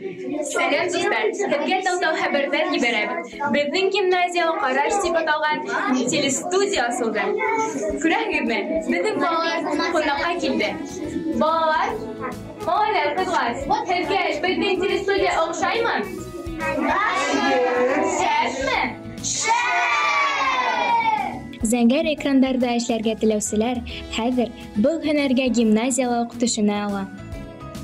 Сәләм, дуҫтар! Һеҙгә тәү хәбәрҙәр ебәрәбеҙ. Беҙҙең гимназияла «Ҡараш» тип аталған телестудия асылды. Күрәһегеҙме? Беҙҙең балалар ҡунаҡҡа килде. Балалар, малайҙар, ҡыҙҙар, һеҙгә беҙҙең телестудия оҡшаймы? Шәпме? Зәңгәр экрандарҙа эшләргә теләүселәр хәҙер был һөнәргә гимназияла уҡ төшөнә ала.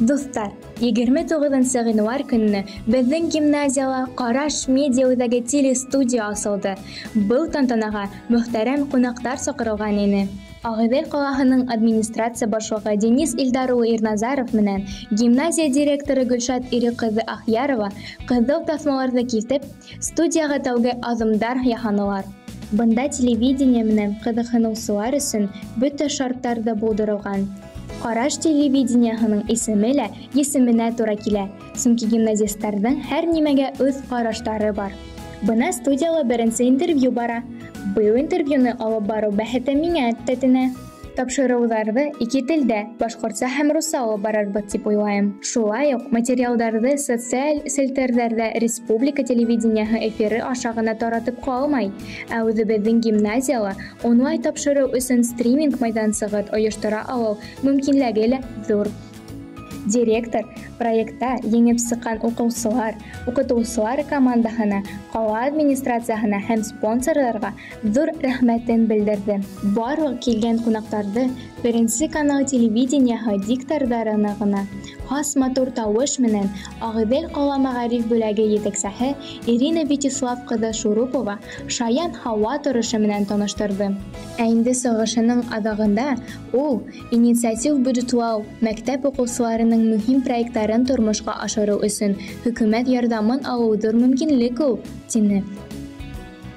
Дуҫтар, 29 ғинуар көнөнө беҙҙең гимназияла «Ҡараш» медиа үҙәге телестудия асылды. Был тантанаға мөхтәрәм ҡунаҡтар саҡырылған ине. Ағиҙел ҡалаһының администрация башлығы Денис Илдар улы Ирназаров менән гимназия директоры Гөлшат Ирек ҡыҙы Ахъярова ҡыҙыл таҫмаларҙы килтеп, студияға тәүге аҙымдар яһанылар. Бында телевидение менән ҡыҙыҡһыныусылар өсөн бөтә шарттар ҙа булдырылған. «Ҡараш» телевидениеһының исеме лә есеменә тура килә, сөнки гимназистарҙың һәр нимәгә үҙ ҡараштары бар. Бына студияла беренсе интервью бара. Был интервьюны алып барыу бәхете миңә тәтенә. Тапшырыуҙарҙы ике телдә, башҡортса һәм русса алып барырбыҙ тип уйлайым. Шулай уҡ материалдарҙы социаль селтәрҙәрҙә республика телевидениеһы эфиры аша ғына таратып ҡалмай, ә үҙебеҙҙең гимназияла онлайн тапшырыу өсөн стриминг майҙансығы ойоштора алыу мөмкинлеге лә ҙур. Директор проектта еңеп сыҡҡан уҡыусылар, уҡытыусылар командаһына, ҡала администрацияһына һәм спонсорҙарға ҙур рәхмәтен белдерҙе. Барлыҡ килгән ҡунаҡтарҙы Беренсе канал телевидениеһы дикторҙарына ғына хас матур тауыш менән Ағиҙел ҡала мәғариф бүлеге етәксеһе Ирина Вячеслав ҡыҙы Шурупова шаян һауа торошо менән таныштырҙы. Ә инде сығышының аҙағында ул инициатив бюджетлау, мәктәп уҡыусыларының мөһим проекттарын тормошҡа ашырыу өсөн хөкүмәт ярҙамын алыу ҙур мөмкинлек ул, тине.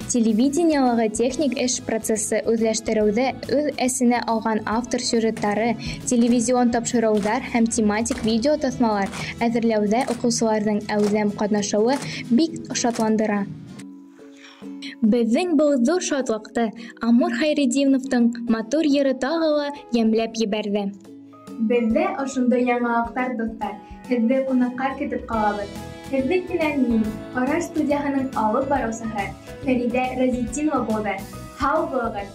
Телевидениелағы техник эш процессы үҙләштереүҙе үҙ эсенә алған автор сюжеттары, телевизион тапшырыуҙар һәм тематик видеотаҫмалар әҙерләүҙә уҡыусыларҙың әүҙем ҡатнашыуы бик шатландыра. Беҙҙең был ҙур шатлыҡты Амур Хайретдиновтың матур йыры тағы ла йәмләп ебәрҙе. Беҙҙә ошондай яңылыҡтар, дуҫтар. Һеҙҙе ҡунаҡҡа көтөп ҡалабыҙ. Һеҙҙең менән мин, «Ҡараш» студияһының алып барыусыһы Фәриҙә Разетдинова булды. Һау булығыҙ!